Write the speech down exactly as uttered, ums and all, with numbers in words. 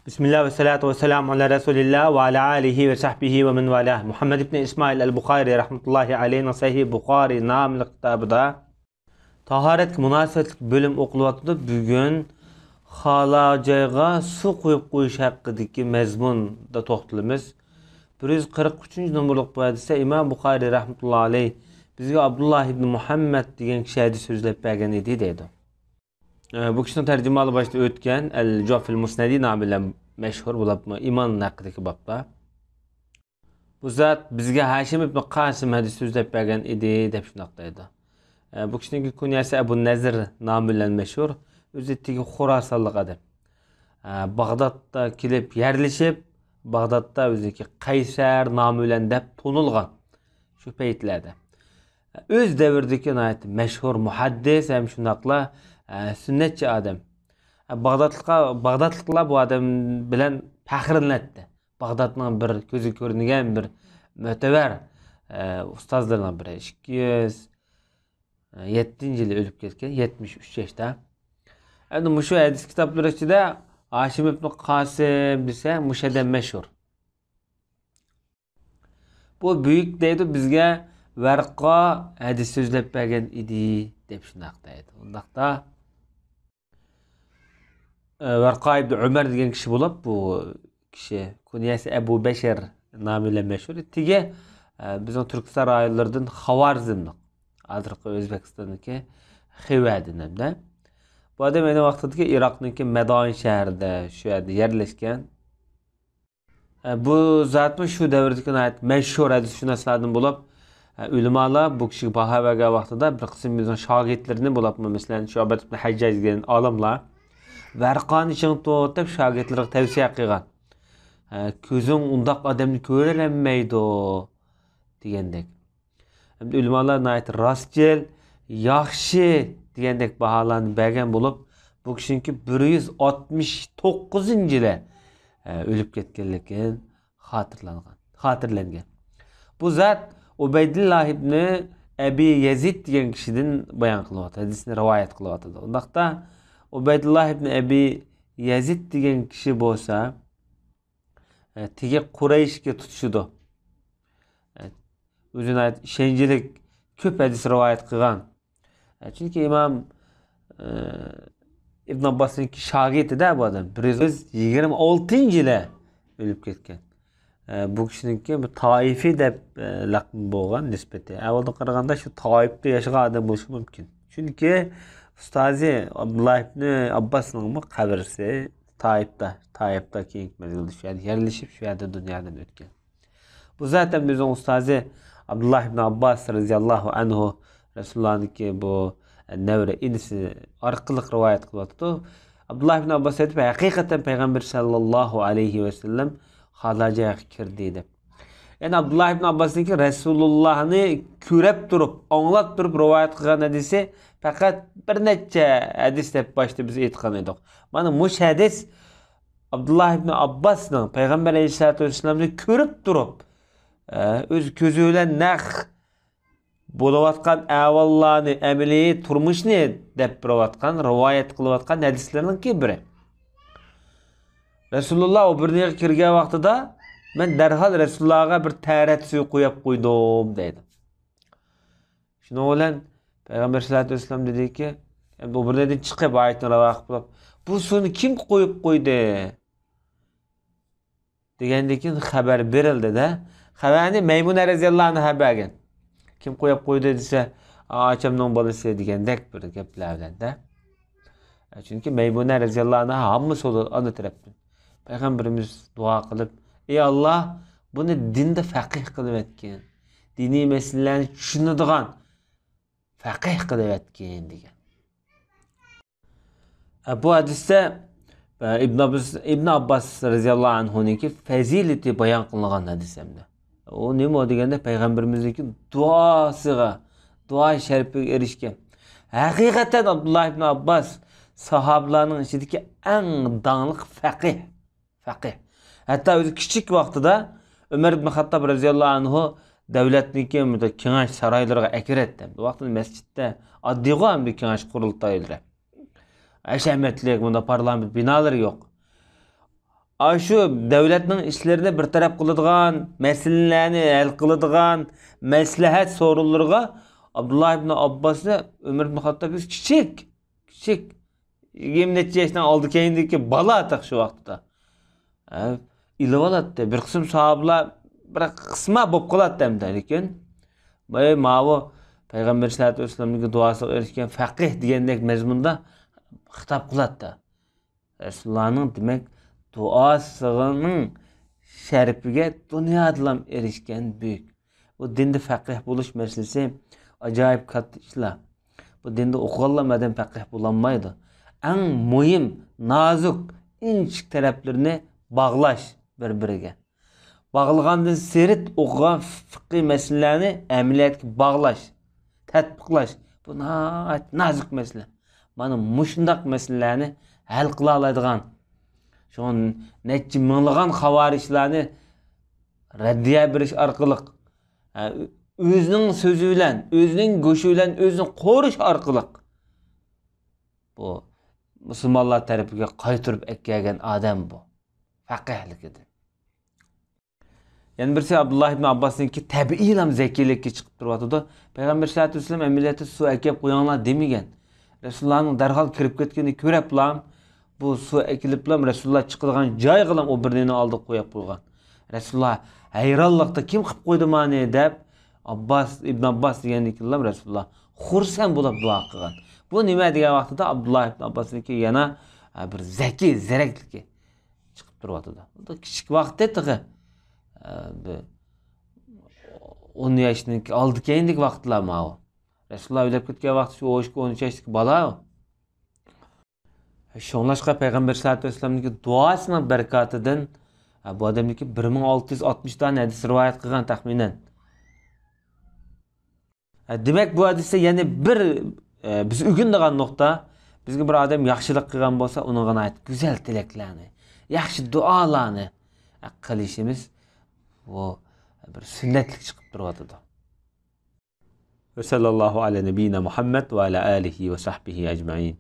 بىسمىللا ۋەسسالاتۇ ۋەسسالامۇ ئالا رەسۇلىللا ۋە ئالا ئالىھى ۋە سەھبىھى ۋە مەن ۋالا. مۇھەممەد ئىبنى ئىسمائىل ئەل بۇخارى رەھمەتۇللاھى ئەلەيھىنىڭ سەھىھ بۇخارى ناملىق كىتابىدا تاھارەتكە مۇناسىۋەتلىك بۆلۈم ئوقۇلۇۋاتىدۇ. بۈگۈن خالا جايغا سۇ قۇيۇپ قويۇش ھەققىدىكى مەزمۇندا توختىلىمىز. بىر يۈز قىرىق ئۈچىنچى نومۇرلۇق بۇ ھەدىستە ئىمام بۇخارى رەھمەتۇللاھى ئەلەيھ بىزگە ئابدۇللا ئىبنى مۇھەممەد دېگەن كىشى ھەدىس سۆزلەپ بەرگەن ئىدى دەيدۇ. ئە، بۇ كىشىنىڭ تەرجىمىھالى باشتا ئۆتكەن، ئەل جۇفىل مۇسنەدى نامى بىلەن مەشھۇر بولۇپمۇ ئىمان ھەققىدىكى بابتا. بۇ زات بىزگە ھاشىم ئىبنى قاسىم ھەدىس سۆزلەپ بەرگەن ئىدى، دەپ شۇنداق دەيدۇ. ئە، بۇ كىشىنىڭكى كۇنيەسى ئەبۇ نەزىر نامى بىلەن مەشھۇر. ئۆزى تېگى خوراسانلىق ئادەم. ئە، باغدادتا كېلىپ يەرلىشىپ، باغدادتا ئۆزىنىڭكى قەيسەر نامى بىلەن دەپ تونۇلغان شۇ پەيتلەردە. ئۆز دەۋرىدىكى ناھايىتى مەشھۇر مۇھەددىس ھەم شۇنداقلا، ئە، سۈننەتچى ئادەم. ئە، باغدادلىققا-، باغدادلىقلار بۇ ئادەم بىلەن پەخىرلىنەتتى. باغدادنىڭ بىر كۆزگە كۆرۈنگەن بىر مۆتىۋەر، ئە، ئۇستازلىرىنىڭ بىرى. ئىككى يۈز يەتتىنچى يىلى ئۆلۈپ كەتكەن، يەتمىش ئۈچ ياشتا. ئەمدى مۇشۇ ھەدىس كىتابلىرى ئىچىدە ھاشىم ئىبنى قاسىم دېسە، مۇشۇ ئادەم مەشھۇر. بۇ بۈيۈك دەيدۇ، بىزگە ۋەرقا ھەدىس سۆزلەپ بەرگەن ئىدى، دەپ شۇنداق دەيدۇ. ئۇنداقتا، ئە، ۋەرقا ئىبنى ئۆمەر دېگەن كىشى بولۇپ، بۇ كىشى كۇنيەسى ئەبۇ بەشەر نامى بىلەن مەشھۇر. تېگى، ئە، بىزنىڭ تۈركىستان رايونلىرىدىن خاۋارزملىق، ھازىرقى ئۆزبېكىستاندىكى خىۋەدىن ھەمدە. بۇ ئادەم ئەينى ۋاقتىدىكى ئىراقنىڭكى مەدائىن شەھىرىدە، شۇ يەردە يەرلەشكەن. ئە، بۇ زاتمۇ شۇ دەۋردىكى ناھايىتى مەشھۇر ھەدىسشۇناسلاردىن بولۇپ، ئە، ئۆلىمالار بۇ كىشىگە باھا بەرگەن ۋاقتىدا بىر قىسىم ئۆزىنىڭ شاگىرتلىرىنى بولۇپمۇ، مەسىلەن، شۇئبەت ئىبن ھەججاج دېگەن ئالىملار، ۋەرقانى چىڭ تۇت دەپ شاگىرتلىرىغا تەۋسىيە قىلغان. ئە، كۆزۈڭ ئۇنداق ئادەمنى كۆرەلەنمەيدۇ دېگەندەك. ئەمدى ئۆلىمالار ناھايىتى راستچىل، ياخشى دېگەندەك باھالارنى بەرگەن بولۇپ، بۇ كىشىنىڭكى بىر يۈز ئاتمىش توققۇزىنچى يىلى، ئە، ئۆلۈپ كەتكەنلىكى خاتىرىلەنگەن، خاتىرىلەنگەن. بۇ زات ئۇبەيدۇللا ئىبنى ئەبى يەزىد دېگەن كىشىدىن بايان قىلىۋاتىدۇ، ھەدىسنى رىۋايەت قىلىۋاتىدۇ. ئۇنداقتا ئۇبەيدۇللا ئىبنى ئەبى يەزىد دېگەن كىشى بولسا، ئە، تېگى قۇرەيشكە تۇتىشىدۇ. ئە، ئۆزى ناھايىتى ئىشەنچلىك، كۆپ ھەدىس رىۋايەت قىلغان. ئە، چۈنكى ئىمام، ئە، ئىبن ئابباسنىڭكى شاگىرتىدە بۇ ئادەم. بىر يۈز يىگىرمە ئالتىنچى يىلى ئۆلۈپ كەتكەن. ئە، بۇ كىشىنىڭكى بۇ تائىفى دەپ، ئە، لەقىمى بولغان نىسبىتى. ئەھۋالدىن قارىغاندا شۇ تائىپتا ياشىغان ئادەم بولۇشى مۇمكىن. چۈنكى ئۇستازى ئابدۇللا ئىبنى ئابباسنىڭمۇ قەبرىسى تائىپتا، تائىپتا كېيىنكى مەزگىلدە شۇ يەردە يەرلىشىپ، شۇ يەردە دۇنيادىن ئۆتكەن. بۇ زاتەن ئۆزىنىڭ ئۇستازى ئابدۇللا ئىبن ئابباس رەزىياللاھۇ ئەنھۇ، رەسۇلۇللانىڭكى بۇ نەۋرە ئىنىسى ئارقىلىق رىۋايەت قىلىۋاتىدۇ. ئابدۇللا ئىبن ئابباس ئېيتىپ، ھەقىقەتەن پەيغەمبەر سەللەللاھۇ ئەلەيھى ۋەسەللەم خالا جايغا كىردى دەپ. يەنى ئابدۇللا ئىبن ئابباسنىڭكى رەسۇلۇللانى كۆرۈپ تۇرۇپ، ئاڭلاپ تۇرۇپ رىۋايەت قىلغان ھەدىسى پەقەت بىر نەچچە ھەدىس دەپ باشتا بىز ئېيتقان ئىدۇق. مانا مۇشۇ ھەدىس ئابدۇللا ئىبن ئابباسنىڭ پەيغەمبەر ئەلەيھىسسالاتۇ ۋەسسالامنى كۆرۈپ تۇرۇپ، ئە، ئۆز كۆزى بىلەن نەق بولۇۋاتقان ئەھۋاللارنى، ئەمەلىي تۇرمۇشنى دەپ بېرىۋاتقان، رىۋايەت قىلىۋاتقان ھەدىسلەرنىڭكى بىرى. رەسۇلۇللا ئۇ بىرنىڭغا كىرگەن ۋاقتىدا، مەن دەرھال رەسۇلۇللاغا بىر تەھارەت سۈيى قۇيۇپ قويدۇم، دەيدۇ. شۇنىڭ بىلەن پەيغەمبەر سەللەللاھۇ ئەلەيھى ۋەسەللەم دېدىكى، ئەمدى ئۇ بىرنىڭدىن چىقىپ، ئايەتنى رىۋايەت قىلىپ، بۇ سۇنى كىم قۇيۇپ قويدى؟ دېگەندىن كېيىن خەۋەر بېرىلدى-دە. خەۋەرنى مەيمۇنە رەزىياللاھۇ ئەنھا بەرگەن. كىم قويۇپ قويدى دېسە، ئاچامنىڭ بالىسى دېگەندەك بىر گەپلەر بىلەن-دە. چۈنكى مەيمۇنە رەزىياللاھۇ ئەنھا ھاممىسى بولىدۇ ئانا تەرەپتىن. پەيغەمبىرىمىز دۇئا قىلىپ، ئەي ئاللا، بۇنى دىندا فەقىھ قىلىۋەتكىن، دىنىي مەسىلىلەرنى چۈشىنىدىغان فەقىھ قىلىۋەتكىن دېگەن. ئە، بۇ ھەدىستە، ئە، ئىبن ئابباس، ئىبن ئابباس رەزىياللاھۇ ئەنھۇنىڭكى پەزىلىتى بايان قىلىنغان ھەدىس ھەمدە. ئۇ نېمە ئۇ دېگەندە، پەيغەمبىرىمىزنىڭكى دۇئاسىغا، دۇئا شەرىپىگە ئېرىشكەن. ھەقىقەتەن ئابدۇللا ئىبن ئابباس ساھابىلارنىڭ ئىچىدىكى ئەڭ داڭلىق فەقىھ. فەقىھ. ھەتتا ئۆزى كىچىك ۋاقتىدا ئۆمەر ئىبن خاتتاب رەزىياللاھۇ ئەنھۇ دەۋلەتنىڭكى مۇنداق كېڭەش سارايلىرىغا ئەكىرەتتى. بۇ ۋاقىتتا مەسچىتتە ئاددىيغۇ ئەمدى كېڭەش قۇرۇلتايلىرى. ھەشەمەتلىك، مۇنداق پارلامېنت بىنالىرى يوق. ئاشۇ دۆلەتنىڭ ئىشلىرىنى بىر تەرەپ قىلىدىغان، مەسىلىلەرنى ھەل قىلىدىغان مەسلىھەت سورۇنلىرىغا ئابدۇللا ئىبن ئابباسنى ئۆمەر ئىبن خاتتاب كىچىك، كىچىك، يىگىرمە نەچچە ياشنىڭ ئالدى كەينىدىكى بالا تېخى شۇ ۋاقىتتا. ھە، ئېلىۋالاتتى. بىر قىسىم ساھابىلار بىر قىسما بولۇپ قالاتتى ئەمدى. لېكىن، ۋاي، ماۋۇ پەيغەمبەر سەللەللاھۇ ئەلەيھى ۋەسەللەمنىڭ دۇئاسىغا ئېرىشكەن فەقىھ دېگەندەك مەزمۇندا خىتاب قىلاتتى. رەسۇلۇللانىڭ، دېمەك، دۇئاسىنىڭ شەرىپىگە دۇنيادىلام ئېرىشكەن بۈيۈك. بۇ دىندا فەقىھ بولۇش مەسىلىسى ئاجايىپ كاتتا ئىشلار. بۇ دىندا ئوقۇغانلام ئادەم پەقىھ بولالمايدۇ. ئەڭ مۇھىم، نازۇك، ئىنچىكە تەرەپلىرىنى باغلاش بىر-بىرىگە. باغلىغاندىن سىرت ئوقۇغان فىقھىي مەسىلىلەرنى ئەمەلىيەتكە باغلاش، تەتبىقلاش، بۇ ناھايىتى نازۇك مەسىلە. مانا مۇشۇنداق مەسىلىلەرنى ھەل قىلالايدىغان، شۇڭا نەچچە مىڭلىغان خاۋارىجلارنى رەددىيە بېرىش ئارقىلىق، ئە، ئۆزىنىڭ سۆزى بىلەن، ئۆزىنىڭ گۆشى بىلەن ئۆزىنى قورۇش ئارقىلىق بۇ مۇسۇلمانلار تەرىپىگە قايتۇرۇپ ئەكەلگەن ئادەم بۇ. فەقىھلىكىدىن. يەنە بىرسى ئابدۇللا ئىبن ئابباسنىڭكى تەبىئىيلا زەكىيلىككە چىقىپ تۇرۇۋاتىدۇ. پەيغەمبەر سەللەللاھۇ ئەلەيھى ۋەسەللەم ئەمەلىيەتتە سۇ ئەكەپ قويۇڭلار دېمىگەن. رەسۇلۇللانىڭ دەرھال كىرىپ كەتكىنىنى كۆرۈپلا، بۇ سۇ ئەكېلىپلا رەسۇلۇللا چىقىدىغان جايغىلا ئۇ بىرنىنى ئالدىغا قويۇپ قويغان. رەسۇلۇللا ھەيرانلىقتا، كىم قىلىپ قويدى مانى دەپ، ئابباس، ئىبن ئابباس دېگەندىن كېيىنلا رەسۇلۇللا خۇرسەن بولۇپ دۇئا قىلغان. بۇ نېمە دېگەن ۋاقتىدا ئابدۇللا ئىبن ئابباسنىڭكى يەنە، ھە، بىر زەكىي، زېرەكلىكى چىقىپ تۇرۇۋاتىدۇ. بۇ كىچىك ۋاقتى تېخى، ئە، بىر ئون ياشنىڭ ئالدى كەينىدىكى ۋاقىتلار ماۋۇ. رەسۇلۇللا ئۆلۈپ كەتكەن ۋاقتى شۇ ئون ئىككى، ئون ئۈچ ياشتىكى بالا. شۇڭلاشقا پەيغەمبەر سەللەللاھۇ ئەلەيھى ۋەسەللەمنىڭكى دۇئاسىنىڭ بەرىكاتىدىن، ئە، بۇ ئادەمنىڭكى بىر مىڭ ئالتە يۈز ئاتمىش دانە ھەدىس رىۋايەت قىلغان تەخمىنەن. ھە، دېمەك، بۇ ھەدىستە يەنە بىر، ئە، بىز ئۆگىنىدىغان نۇقتا، بىزگە بىر ئادەم ياخشىلىق قىلغان بولسا، ئۇنىڭغا ناھايىتى گۈزەل تىلەكلەرنى، ياخشى دۇئالارنى، ئە، قىلىشىمىز، بۇ بىر سۈننەتلىك چىقىپ تۇرۇۋاتىدۇ. وصلى الله على نبينا محمد وعلى آله وصحبه أجمعين.